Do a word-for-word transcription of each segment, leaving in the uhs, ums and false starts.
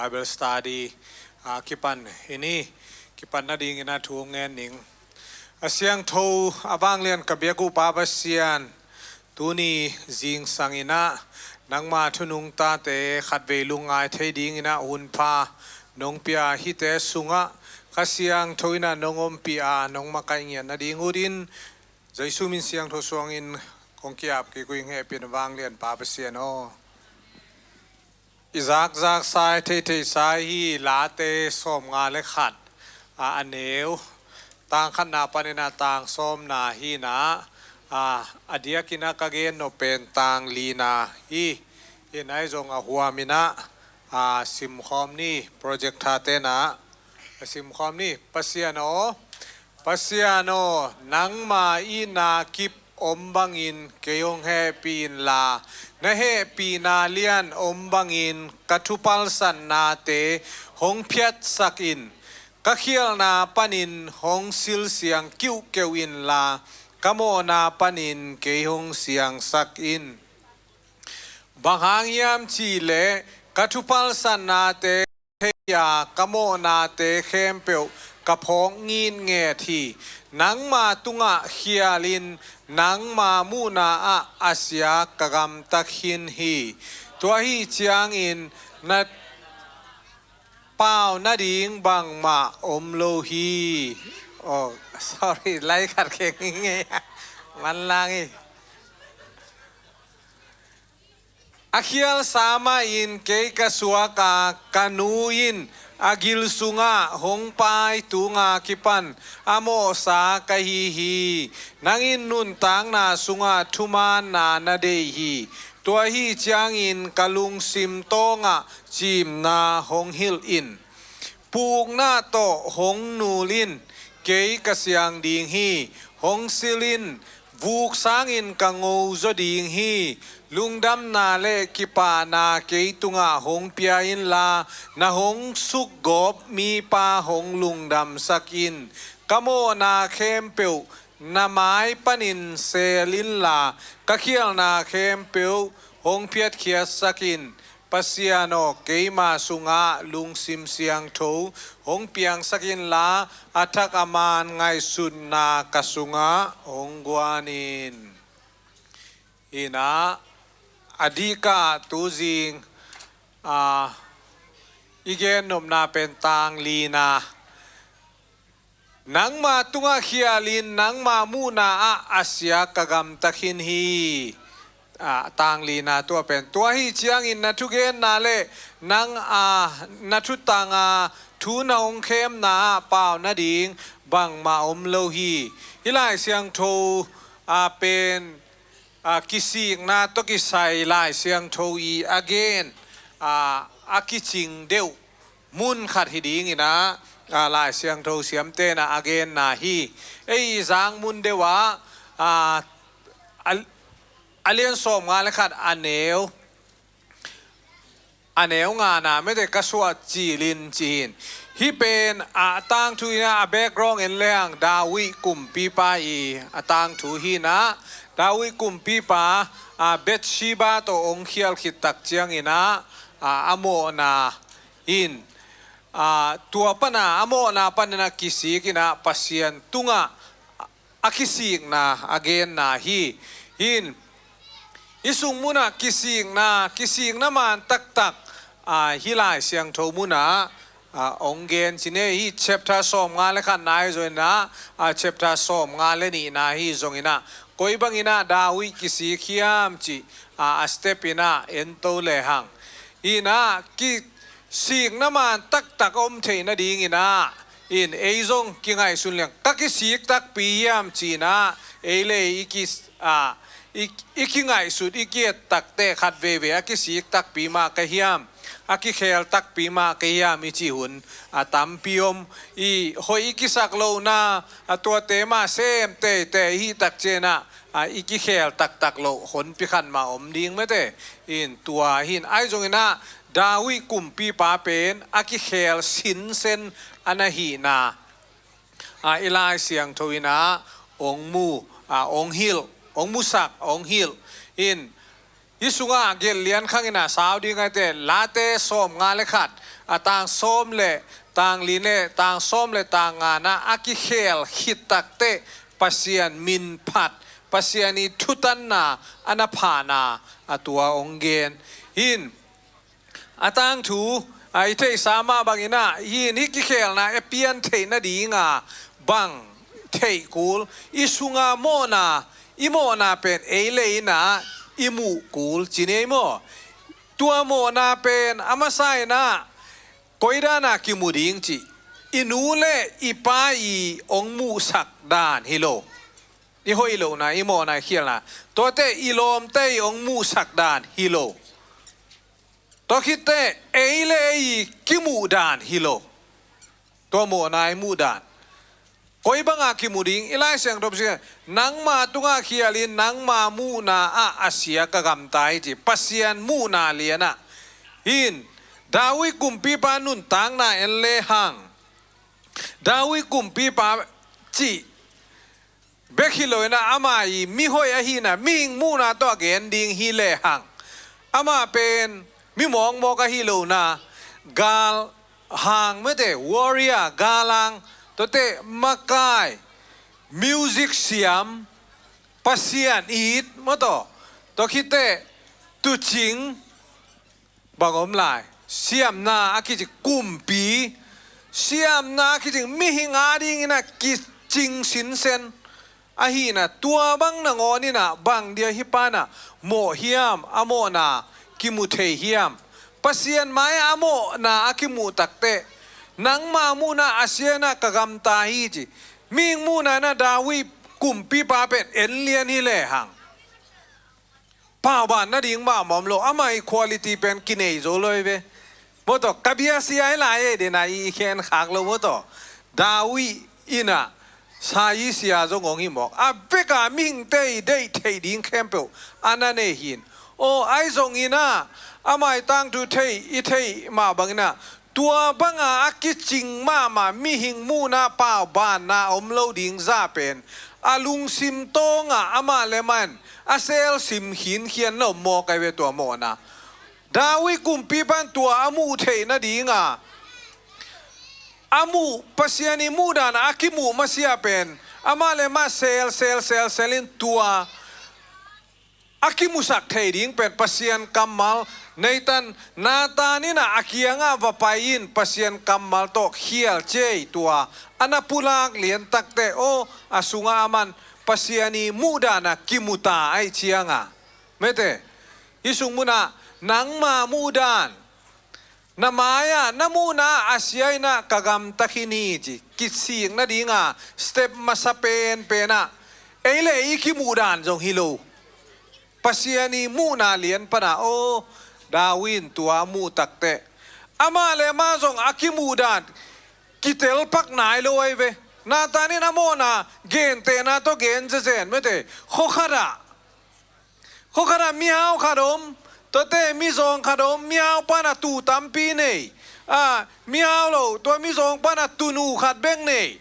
Bible study a kipan hi ni. Kipan nadingin a thu ngen ning. A siangtho, a vanglian ka biak uh Pa Pasian, tuni zingsang in ah nangma thu nungtate khatvei lungngai thei dingin ah hun pha nong pia, hihte sungah Kha Siangtho in ah nong ompih a nong makaih ngiat nading utin Jesu min siangtho suangin kong ki-ap kik uh ing. Hehpihna vanglian Pa Pasian aw. I zakzak sa i theithei sa hi. Late sawmnga le khat a, a neu, tang khatna panin a tang sawmna hi in ah, a, a diakin a ka gen nop pen tang lina hi. Hi in ah ei zong a huam in ah, a, simkhawm ni, projector te in ah a simkhawm ni. Pasian aw, Pasian aw, nangma itna kip om bangin kei hong hehpih inla, na hehpihna lian om bangin ka thupalsatnate hong phiatsak in. Ka khialhna panin hong silsiang kiuhkeuh inla, ka mawhna panin kei hong siangsak in. Bang hang hiam cih leh ka thupalsatnate thei a, ka mawhnate khempeuh ka phawk ngitnget hi. Nangma tungah khialin nangma muhna ah a sia ka gamta khin hi. Tua ahih ciangin na pau nading bangmah om lo hi. Oh, sorry, lai khat kheng hi ngei. Manlang hi. A khialsa mahin kei ka suak a, ka nu in a gil sungah hong pai tung a kipan a mawhsa ka hi hi. Nang in nuntakna sungah thumaanna na deih hi. Tua ahih ciangin ka lungsim tawngah cimna hong hilh in. Pukna tawh hong nul in, kei ka siang ding hi. Hong sil in, vuk sangin ka ngo zaw ding hi. Lungdamna le kipahna kei tungah hong pia inla, na hong sukgawp mipa hong lungdamsak in. Ka mawhna khempeuh na mai panin seel inla, ka khialhna khempeuh hong phiatkhiatsak in. Pasian aw, keima sungah lungsim siangtho hong piangsak inla, a thak a man ngaihsutna ka sungah hong guan in. Hi in ah, a dikah tuzing, a, i gen nopna pen tang lina. Nangma tungah khialin nangma muhna ah a sia ka gamta khin hi. A, tang lina tua pen. Tua ahih ciangin na thugenna le nang, a, na thutang a, thu na hong khemna ah pau nading bangmah om lo hi. Hih Lai Siangtho a pen, a, kisikna tawh kisai Lai Siangtho i a gen, a, a kicing deuh mun khat hi dingin ah, a, Lai Siangtho siamte in ah a genna hi. Ei i zak mun deuh ah, a, a, a lian sawmnga le khat a neu, a neu ngana mete ka suah cilin ci hi in. Hih pen a tangthu in ah, a background en lehang David kumpipa i a tangthu hi in ah, David kumpipa, a, Bathsheba tawh hong khial khit tak ciangin ah, a, a mawhna in, a, tua pan a, a mawhna panin a kisik in ah Pasian tungah a kisikna a genna hi. Hi in, hih sung munah kisikna, kisikna man taktak, a, hih Lai Siangtho munah, a, hong gen ci ni. Hih chapter sawmnga le khatna hi zongin ah, a, chapter sawmnga le nihna hi zongin ah, koi bangin ah David kisik hiam cih, a, a step in ah en to lehang. Hi in ah, ki, sikna man taktak om theih nadingin ah, in ei zong kingaihsun leng, ka kisik takpi hiam ci in ah, ei le ei i ki, a, i, i kingaihsut, i ki-et takte khat veivei a kisik takpi mah ka hiam, a kikhel takpi mah ka hiam i cih hun a tampi om. I hoih i kisak lohna, a, tuate mah sem teitei i hih tak ciangin ah, a, i kikhel taktak loh honpi khat mah om ding mete. In tua hi in, ahi zongin ah David kumpipa pen a kikhel sinsen a na hihna, a, i Lai Siangtho in ah hong mu, a, hong hilh, hong musak, hong hilh. In Hih sungah gelh lian khang in a sau ding ahih teh, Late sawmnga le khat, a tang sawm le tang li le tang sawm le tang nga na a kikhel khit takteh Pasian min phat, Pasian i thutanna a na phana a tua hong gen. Hih in a tangthu, a i theihsa mah bangin ah, hih in hih kikhelna a pian theih nadinga bang theih kul, i sunga mawhna, i mawhna pen ei le ei in ah i muh kul ci ni ei maw? Tua mawhna pen a masa in ah koi dan a kimu ding cih, i nu le i pa i hong muhsak dan hi lo. I hoih lohna, i mawhna, i khialhna, tuate i lawmte i hong muhsak dan hi lo. Tua khit teh ei le ei kimuh dan hi lo. Tua mawhna i muh dan, koi banga kimu ding? I Lai Siangtho pen, nangma tungah khialin nangma muhna ah a sia ka gamta hi ci, Pasian muhna lianah. Hih in David kumpipa nuntakna en lehang, David kumpipa cih bek hi lo in ah, ama i mihoih ahihna, mihing muhna tawh a gen ding hi lehang, amah pen mi mawkmawk ahi lo in ah, galhang mete, warrior, galhang, tuate makai, music siam, Pasian it maw taw, tua khit teh tuucing, bang om lai, siamna a kicing kumpi, siamna a kicing mihing adingin a kicing sinsen ahihna, tua bang nangawn in ah bang dia hih pa in ah mawh hiam, a mawhna kimu thei hiam? Pasian mai-ah a mawhna a kimuh takteh, nangma muhna a sia in ah ka gamta hi ci, mihing muhna in ah David kumpipa pen en lian hi lehang, pauban nading mahmah om lo, ama i quality pen kinei zo lo hi ve. Maw taw, ka bia sia hi lai ei, den a i khen khak lo maw taw. David in ah sa i sia zong hong hi mawk. A bek a mihingte i deih theih ding khempeuh a na nei hi in. Aw, ahi zongin ah, ama i tangthu thei, i theih mah bangin ah, tua banga a kicing mahmah mihing muhna, paubanna om lo ding zah pen a lungsim tawngah amah le amah in a selsim khinkhian lo mawk ahi ve tua mawhna. David kumpipa in tua a muh theih nadinga, a muh, Pasian i muh dan a kimuh masiah pen amah le amah sel, sel, sel, sel in tua a kimusak thei ding pen Pasian kammal. Nathan, Nathan in ah a kiangah va pai in, Pasian kammal tawh khial ciai, tua a na pulak lian takteh, aw, a sungah aman Pasian i muh dan a kimu ta ahih cianga, mete, hih sung munah nangma muh dan, na mai-ah na muhna a sia in ah ka gamta khin hi ci, kisik nadinga step masa penpen ah ei le ei kimuh dan zong hi lo. Pasian i muhna lian pana, aw, David in tua a muh takteh, amah le amah zong a kimuh dan kitel pak nai lo ahi ve. Nathan in a mawhna gentehna tawh gen zezen, mete, khua khat ah, khua khat ah mihau khat om, tuate mizawng khat om, mihau pan a tuu tampi nei, a, mihau lo, tua mizawng pan a tuunu khat bek nei.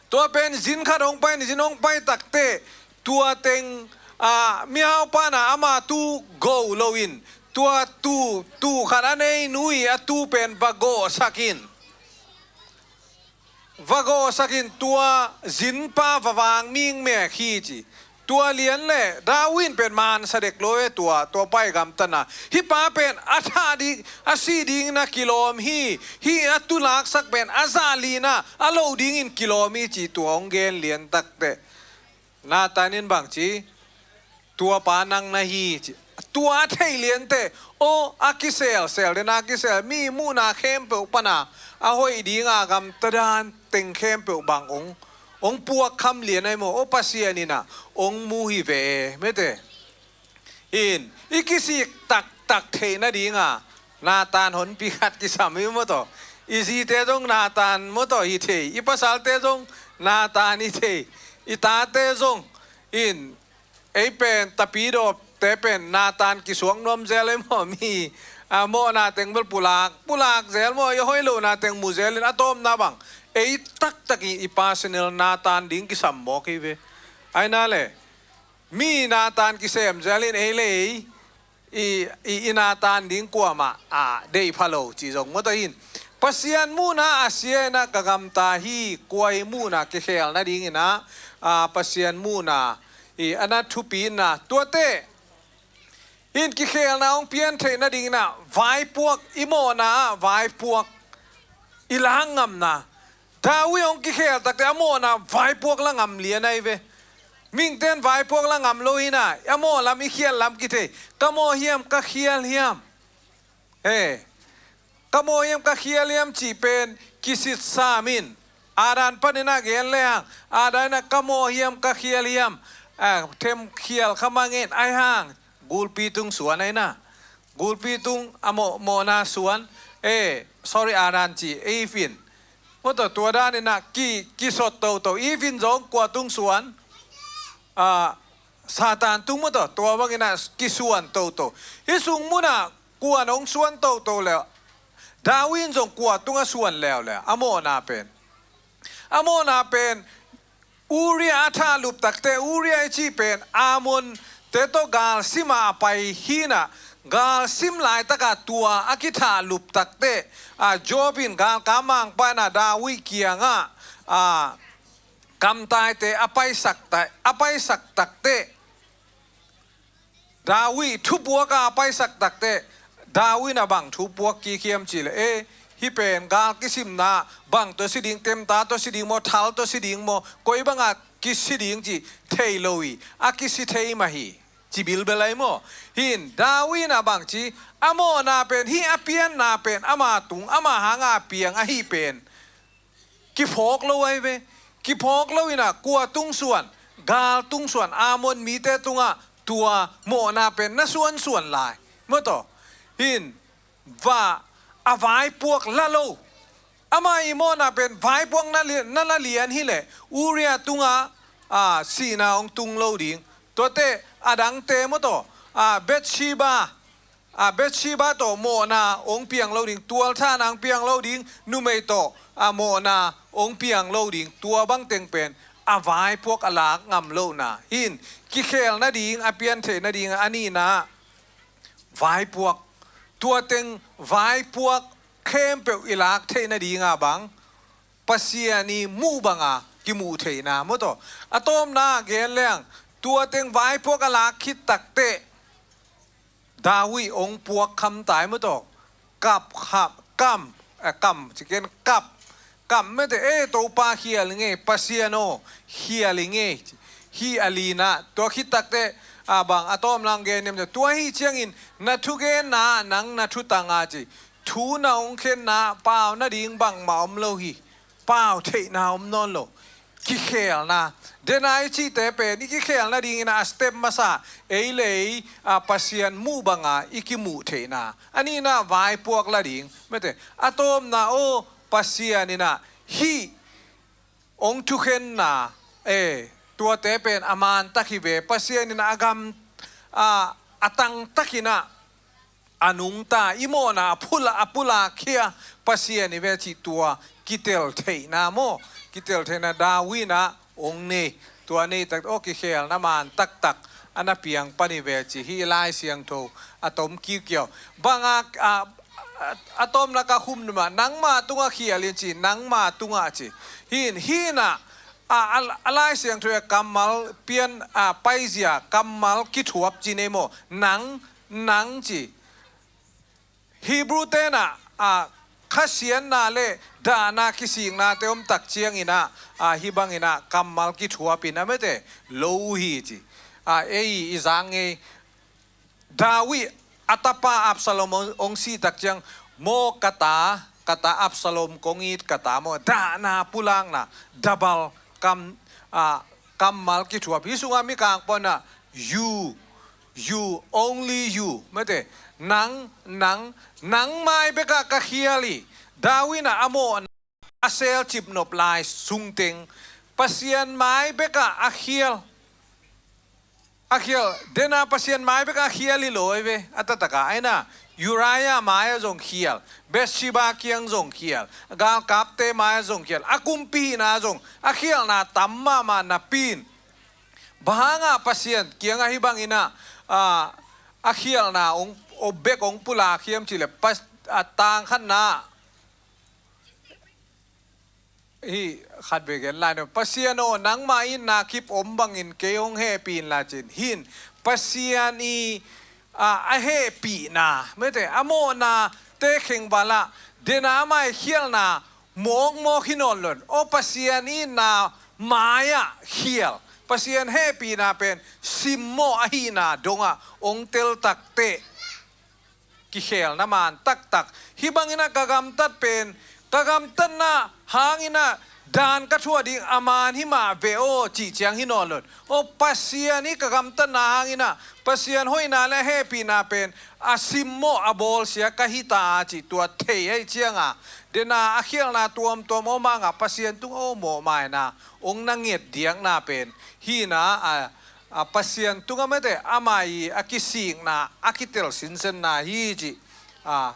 Tua pen zin khat hong pai in, zin hong pai takteh, tua teng, a, mihau pan a ama tuu go loin, tua tuu, tuu khat a nei nu i a tuu pen va gawhsak in, va gawhsak in, tua zinpa va vang mingmek hi ci. Tua lian le David in pen mansa dek lo e tua, tua pa i gamtatna. Hih pa pen a thah ding, a sih dingin a kilawm hi, hih a tulaksak pen a zah lina a loh dingin kilawm hi ci, tua hong gen lian takteh, Nathan in bang ci, tua pa nang na hi ci. Tua a theih lianteh, aw, a kiselsel, den a kisel, mi muhna khempeuh pana a hoih dinga gamta dan teng khempeuh bang hong, hong puakkham lian ahi maw. Aw, Pasian in ah hong mu hi ve, mete. In, i kisik taktak theih nadinga Nathan honpi khat kisam hi maw taw. I zite zong Nathan maw taw hi thei, i pasalte zong Nathan hi thei, i tate zong. In, ei pen, tapidawte pen Nathan kisuak nuam zel ei maw, mi, a, mawhna teng bel pulak, pulak zel maw, i hoih lohna teng mu zel in, a tawpna bang ei taktak i, i personal Nathan ding kisam mawk hi ve. Ahi na le, mi Nathan kisem zel in ei le ei i, i, i Natan ding kuamah a deih pha lo cih zong maw tawh in. Pasian muhna a sia in ah ka gamta hi, kua i muhna kikhel nadingin ah, a, Pasian muhna i a na thupi in ah tuate in kikhelna hong pian theih nadingin ah vaipuak, i mawhna ah vaipuak i lak ngamna. David hong kikhel takte a mawhna vaipuak la ngam lian ahi ve. Mihingte'n vaipuak la ngam lo hi in ah, a mawh lam i khial lam kithei. Ka mawh hiam, ka khial hiam? He, ka mawh hiam, ka khial hiam cih pen kisitsa in. Adam panin ah gen le hang, Adam in ah ka mawh hiam, ka khial hiam? A, them khial kha mah ngen, ahi hang gulpi tung suan ahi na. Gulpi tung a mawh, mawhna suan. E, sorry, Adam ci, Eve in. Maw tawh tua danin ah ki, kisot toto. Eve in zong kua tung suan? A, Satan tung maw tawh. Tua bangin ah kisuan toto. Hih sung mun ah kua'n hong suan toto le, David in zong kua tungah suan leuleu? A mawhna pen, a mawhna pen Uriah a thahlup takte, Uriah i cih pen Ammonte tawh galsim ah a pai hi in ah, galsim laitak ah tua a kithahlup takte, a, Joab in galkap mangpa in ah David kiangah, a, kamtaite a paisak ta, a paisak takte, David thupuak a paisak takte, David in ah bang thupuak kik hiam cih leh, e, hih pen gal kisimna, bang tawh si ding, temta tawh si ding maw, thal tawh si ding maw, koi bangah kisi ding cih thei lo hi, a kisi thei mah hi, ci bilbel ahi maw. Hi in David in ah bang ci, a mawhna pen, hih a pianna pen ama tung, ama hangah a piang ahih pen kiphawk lo ahi ve. Kiphawk lo in ah kua tung suan? Gal tung suan, Ammon mite tungah tua mawhna pen na suansuan lai. Maw tawh. Hi in va, a vaipuak la lo. Ama i mawhna pen vaipuak na li, na la lian hi leh Uriah tungah, a, sihna hong tung lo ding. Tuate a dangte maw tawh, a, Bathsheba, a, Bathsheba tawh mawhna hong piang lo ding, tualthahna hong piang lo ding, numei tawh, a, mawhna hong piang lo ding, tua bang teng pen a vaipuak a lak ngam lohna. Hi in kikhel nading, a pian theih nading a nihna vaipuak. Tua teng vaipuak khempeuh i lak theih nading ah bang Pasian i muh banga kimuh theihna maw tawh. A tawpna gen leng, tua teng vaipuak a lak khit takte David hong puak kham tai maw tawh. Kap, kap, kam, a, kam, ci ken kap. Kam mete, e, Topa khial i ngei, Pasian aw, khial i ngei. Hih a lina, tua khit takte, a, bang a tawpna hong gen niam, tua hi ciangin na thugenna, nang na thutang a ci. Thu na hong khenna pau nading bangmah om lo hi. Pau theihna om nawn lo. Kikhelna. Dena i cihte pen i kikhel nadingin a step masa, ei le ei, a, Pasian muh banga i kimuh theihna. A nihna vaipuak la ding. Mete, a tawpna aw, Pasian in ah hih hong thukhenna, e, tuate pen a mantak hi ve. Pasian in ah a gam, a, a tangtakin ah a nungta, i mawhna a phula, a pulak khia Pasian hi ve cih tua kitel theihna maw. Kitel theihna David in ah hong nei. Tua nei tak, aw, kikhelna man taktak a na piang pan hi ve ci hi. Lai Siangtho a tom kiukiau. Banga, a, a, a tawpna ka khum numa, nangma tungah khial in ci, nangma tungah ci. Hi in, hi in ah, a, a, a Lai Siangtho a kammal pian, a, paizia, kammal kithuap ci nei maw. Nang, nang ci. Hebrew te'n ah, a, khasiatna le dahna kisiknate om tak ciangin ah, a, hih bangin ah kammal kithuap in a mete, lo uh hi ci. A, ei i zang ngei. David a tapa Absalom hong, hong sih tak ciang, maw ka ta, ka ta Absalom kong it ka ta maw, dahna pulakna, double kam, a, kammal kithuap. Hih sungah Mikang pawl in ah, you, you, only you. Mete, nang, nang, nang mai bekah ka khial hi. David in ah a mawhna a selcip nop lai sungteng Pasian mai bekah a khial. A khial, dena Pasian mai bekah a khial hi lo ahi ve, a taktak a. Ahi na, Uriah mai ah zong khial, Bathsheba kiang zong khial, galkapte mai ah zong khial, a kumpi hihna zong a khialna tam mahmah napi in, bang hangah Pasian kiangah hih bangin ah, a, a khialhna hong, hong bek hong pulak hiam cih leh, pas-, a tang khatna, hih khat bek gen lai no. Pasian aw, nangmah itna kip om bangin kei hong hehpih inla ci-in. Hih in Pasian i, a, a hehpihna, mete, a mawhnate khengval ah, den a ama i khialhna mawkmawk hi nawn lo in, aw Pasian itna mai-ah khial, Pasian hehpihna pen simmawh ahihna dongah hong tel takteh kikhelna man taktak. Hih bangin ah ka gamtat pen, ka gamtatna hangin ah dan ka thuah ding a man hi mah ve aw cih ciang hi nawn lo in, aw Pasian i ka gamtatna hangin ah Pasian hoihna le hehpihna pen a simmawh a bawlsia ka hi ta a cih tua thei ahih ciangah, den a a khialhna tuamtuam om hangah Pasian tungah aw mawhmaina hong na nget diakna pen, hih in ah, a, a Pasian tungah mete, ama i a kisikna a kitel sinsenna hi cih, a,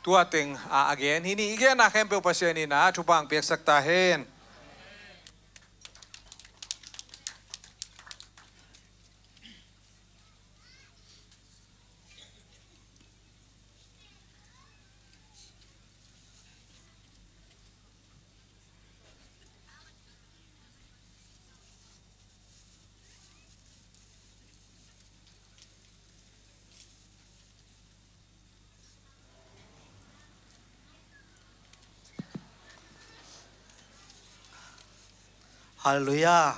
tua teng, a, a gen hi ni. I genna khempeuh Pasian in ah thupha hong piaksak ta hen. Halleluiah.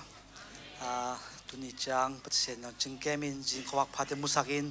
Ah, tuni ciang Pasian in hong cingkem in, zing khuavak phate musak in.